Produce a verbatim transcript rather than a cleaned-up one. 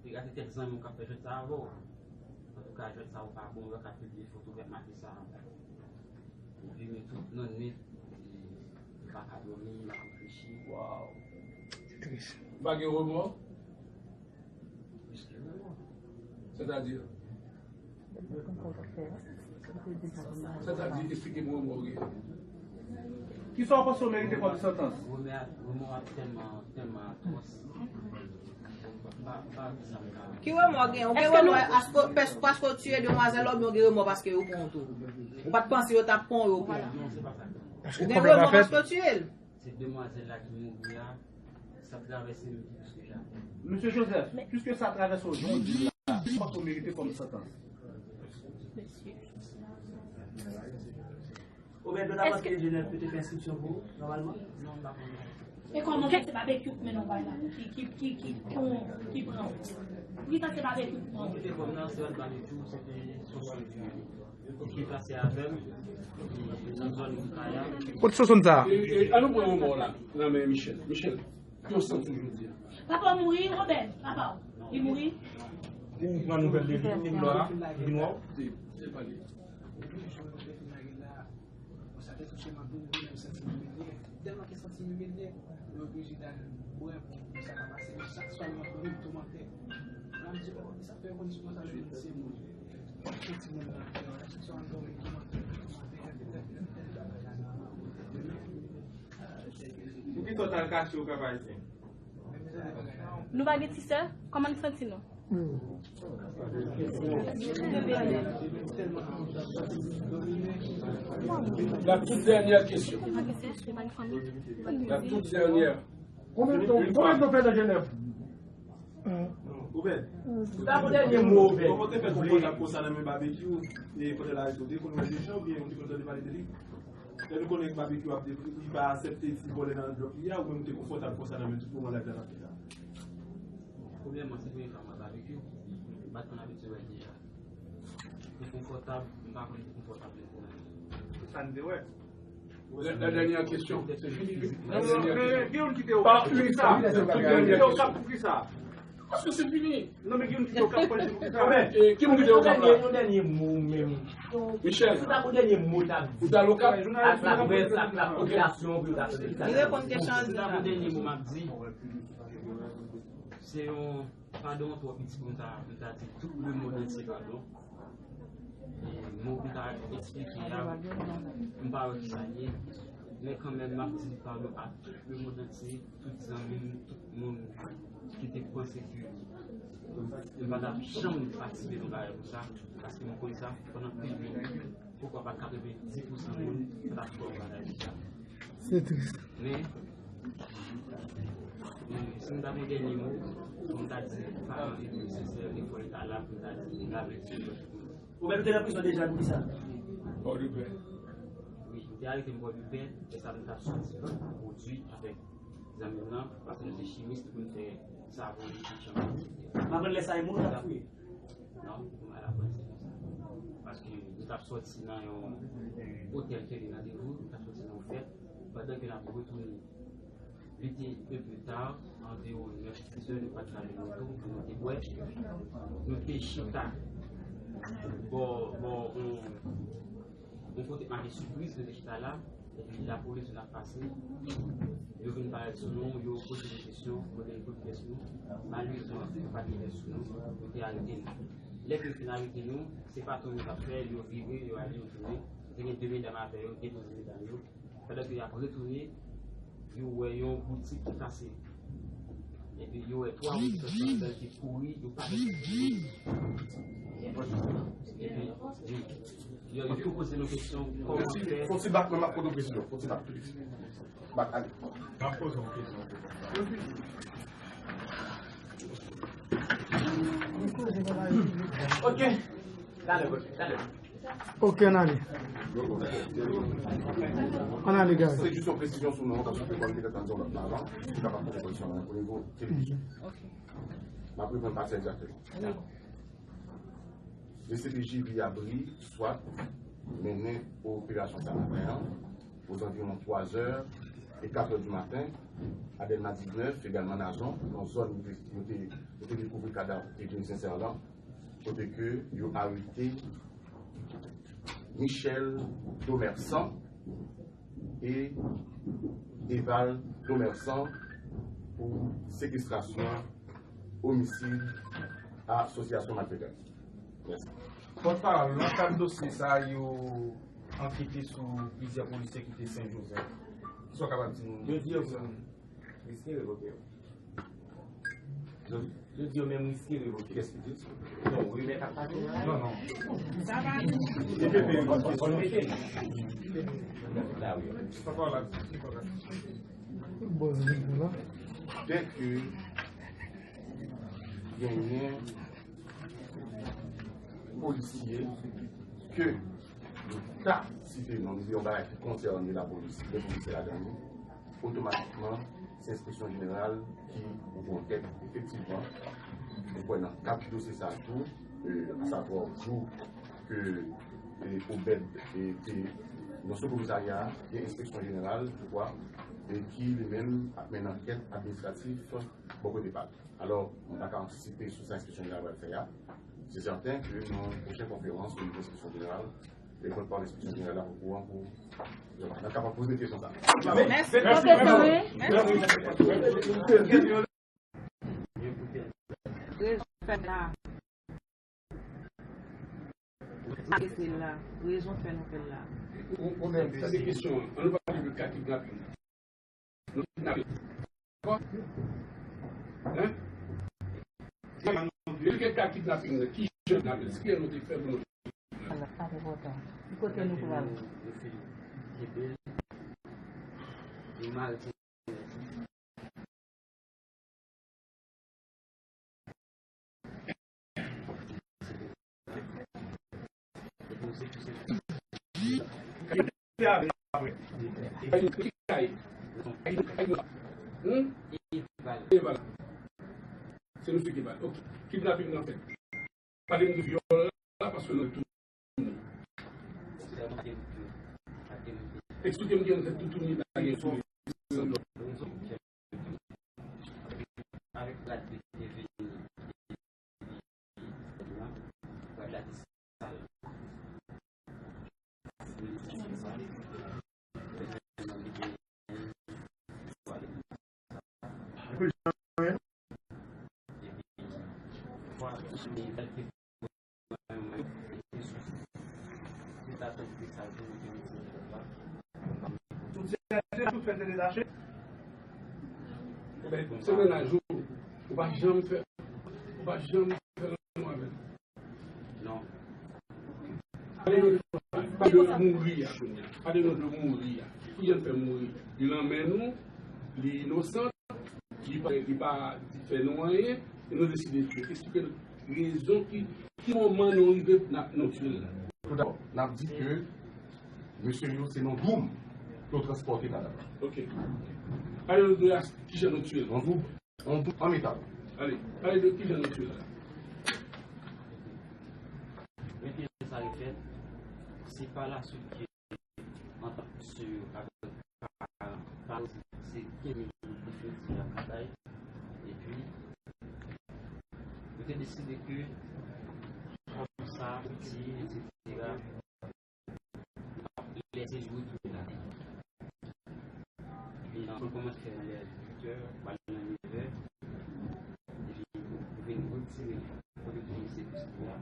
Li gate tèt zanmi w k ap fè jwèt sa avè w. Antouka, jwèt sa ou pa bon, yo ka pibliye foto bèt mati sa. Ou vini tout nan nwit, li pa ka dòmi, l ap reflechi. Waw. Se tris. Ou pa gen remò? Plis ke remò. Sètadi? Sètadi, esplike m remò w gen. Kisa w panse w merite kòm santans? Remò a tèlman, tèlman atwòs. Ki remò gen? Ou gen remò paske, paske w tiye demwazèl la, oubyen w gen remò paske yo pran w tou? Ou pa t panse yo t ap pran w, yo pran w? Ou gen remò paske w tiye l? Se demwazèl la ki mouri a, sa travèse m pi plis ke jamè. Mesye Joseph, piske sa travèse w jodi a, kisa w merite kòm santans? Obed, nou ta panse ke Jenèf te fè enstriksyon pou ou, nòmalman? E kòman se Babekyou k mennen w bay la? Ki, ki, ki, ki, ki pran w? Poukisa se Babekyou k pran w? Ki te pran m nan, se yon Babekyou, se te sou sou ki pase avè m, nan zòn Kaya. Kot Sosonn sa? E, e, an nou pran yon mò la, nan men Michel. Michel, ki w santi w jodi a? Papa w mouri, Obed, papa w. Li mouri? Ou pran nouvèl de li, li lò a, li vin wè w? Se, se pa li. Bon, sa te touche m anpil, mwen menm santi m imilye. Tèlman ke santi m imilye, mwen oblije t al bwè pou, pou sa pa pase. Men chak swa, m ap dòmi, m toumante. Mwen ap di, "Oh, sa fè yo konn sou mwen sa, yo konn se moun." Yon timoun nan kè, chak swa, m ap dòmi, m toumante, m toumante, tèt, tèt, tèt, tèt. Poukisa w t al kache o Kap Ayisyen? Nou pa gen ti sè? Kòman n santi nou? La toute dernière question. La toute dernière. Konbyen tan, konbyen tan w fè nan Jenèf? Obed. Sa pou dènye mo, Obed. Kòman w te fè konprann ap konsa nan men Babekyou? E kote l arete w, te konn wè deja oubyen ou te konn tande pale de li? Lè nou konnen Babekyou ap de, li pa aksepte ti vòlè nan andwòp li a, ou menm ou te konfòtab konsa nan men tout moman live la t ap fèt la? Premyèman, se premye fwa m wè Babekyou. M pa t konn abitye wè l deja. Li konfòtab, m pa konn li konfòtab menm pou mwen. Se sa n te wè. La, la dernière question. C'est fini. Non, non, non, non, gen youn ki te okap pou ki sa? Gen youn ki te okap pou ki sa? Paske se fini. Non, men gen youn ki te okap pou ki sa? E, ki moun ki te okap la? Yon dènye mo menm. Michel. Se ta pou dènye mo ta di. Ou ta lokap? Ak laprès, ak lapopilasyon, pou yo ta tande sa. Li reponn kesyon an. Se ta pou dènye mo m ap di. Se yon padon twò piti pou m ta, pou m ta di tout le monde entier padon. E mo pou m ta eksplike a, m pa wè ki sa l ye. Men kanmenm, m ap di padon a tout le monde entier, tout zanmi m, tout moun ki te panse ke m pa t ap janm patisipe nan bagay konsa, paske m konn sa pandan pil moun, poukwa pa katrevenndis pousan moun pa t ap kwè nan bagay konsa. Se tris. Men, men, si m ta gen dènye mo, m ta di paran Edwin Sincère, li fò li ta la pou m ta di, lave ti. Ou menm te nan prizon deja pou kisa? Pòdepè. Wi, yo te arete m Pòdepè, e sa m t ap soti pwodui avèk zanmi m nan, paske nou se chimis, nou konn fè savon, nou te chanm, etsetera. M aprann lè sa e moun k ap fouye. Non, m al aprann se konsa. Paske nou t ap soti nan yon otèl ke li nan Devou, nou t ap soti nan yon fèt, pandan ke n ap retounen. Li te un peu tard, anviwon nèf, dis è, nou pa t ka jwenn moto pou nou te bwè. Nou te chita bò, bò, yon, yon kote mache sipriz, nou te chita la. Epi lapolis vin ap pase. Yo vin parèt sou nou, yo poze nou kesyon, mande nou pou pyès nou. Malerezman, yo pa t gen pyès sou nou, yo te arete nou. Lè ke yo fin arete nou, se pa tou yo t ap fè, yo vire, yo ale, yo tounen. Te gen de medam avè yo, gen de medam yo. Pandan ke y ap retounen, yo wè yon boutik ki kase. Epi yo wè twa moun ki sòti anndan ki kouri, yo pa fè. Epi yo, yo, yo tou poze nou kesyon, kòman fè. Fon ti bak, mwen m ap poze w kesyon. Fon ti bak, please. Bak, ale. M ap poze w kesyon. Ok. Talè, talè. Ok, ann ale. Ann ale, guys. Se jis yon presizyon sou non, paske w te konn petèt nan zòn nan avan, ou kapab poze kesyon nan yon nivo televizyon. M ap reponn pa sa egzakteman. D C P J V Abri, swat, mennen operasyon sa maten an, ozanviwon twa zè e kat è di maten, Adelma diznèf, egalman Nazon, nan zòn kote yo te, yo te dekouvri kadav Edwin Sincère lan, kote ke yo arete Michel Domersan e Eval Domersan pou sekestrasyon, omisid, asosyasyon malfektè. Mèsi. Pòtpawòl, nan kad dosye sa a, yo ankete sou plizyè polisye ki te Sen Jozèf. Kisa w kapab di nou? Yo di yo menm riske revoke yo. Yo, yo di yo menm riske revoke. Kiyès ki di sa? Non, rimè k ap pase la. Non, non. Sa pa di. Fò n mete l. La, wi. Pòtpawòl la. Bòz vin la. Dèke genyen polisye ke nou ka site non, nou di yon bagay ki konsène lapolis, gen polisye ladan li, otomatikman, se enspeksyon jeneral ki ouvri ankèt. Efektivman, nou kwè nan kad dosye sa a tou, e, asavwa jou ke, e, Obed, e, te nan sou komisarya a, gen enspeksyon jeneral, je crois, e ki li menm ap mennen ankèt administratif bò kote pa l. Alò, mwen pa ka antisipe sou sa enspeksyon jeneral pral fè a. Se sèten ke nan pwochen konferans o nivo enspeksyon jeneral, e pòtpawòl enspeksyon jeneral la okouran pou, n ap kapab poze kesyon sa a. Mèsi. Mèsi. Rezon fè la. Rezon fè nou fè la. Ou, ou menm, sa se kesyon an. An nou pale de ka kidnaping. Nou kidnape. Dakò? Hein? Li gen ka kidnaping nan, ki jan kidnaping, ki jan nou te fè pou nou. Ala, sa enpòtan. Ki kote nou pral? Yo fin kenbe l. Yo mare. Hmm? Se misye ki ba l. Ok. Kidnaping nan fèt. Pale m de vyòl la, paske nou tounen. Eksplike m ki yon fèt toutouni pa gen sou. Se mennaj ou, ou pa janm fè, ou pa janm fè lanmou avè l. Non. Pale nou, pale nou de mouri a kounye a. Pale nou de mouri a. Ki jan l fè mouri? Li nan men nou, li inosan, li pa, li pa fè nou anyen, e nou deside tiye. Eksplike nou rezon ki, ki moman nou rive n ap, nou tiye l la. Toudabò, n ap di ke mesye yo se nan Groom yo transpòte kadav la. Ok. Pale nou de as-, ki jan nou tiye l. Nan Groom. An, an metal. Ale, pale de kijan nou tire la. Men kijan sa refèt, se pa laswit ke antant misye yo avèk paran, paran se kenbe yo pou fè ti lakay, epi yo te deside ke fanm sa, ti, etsetera, lè se jou retounen la. Epi, nou kòmanse fè nan lè uit è, pral nan nèf è. Epi, nou vin retire kote tou misye plis la.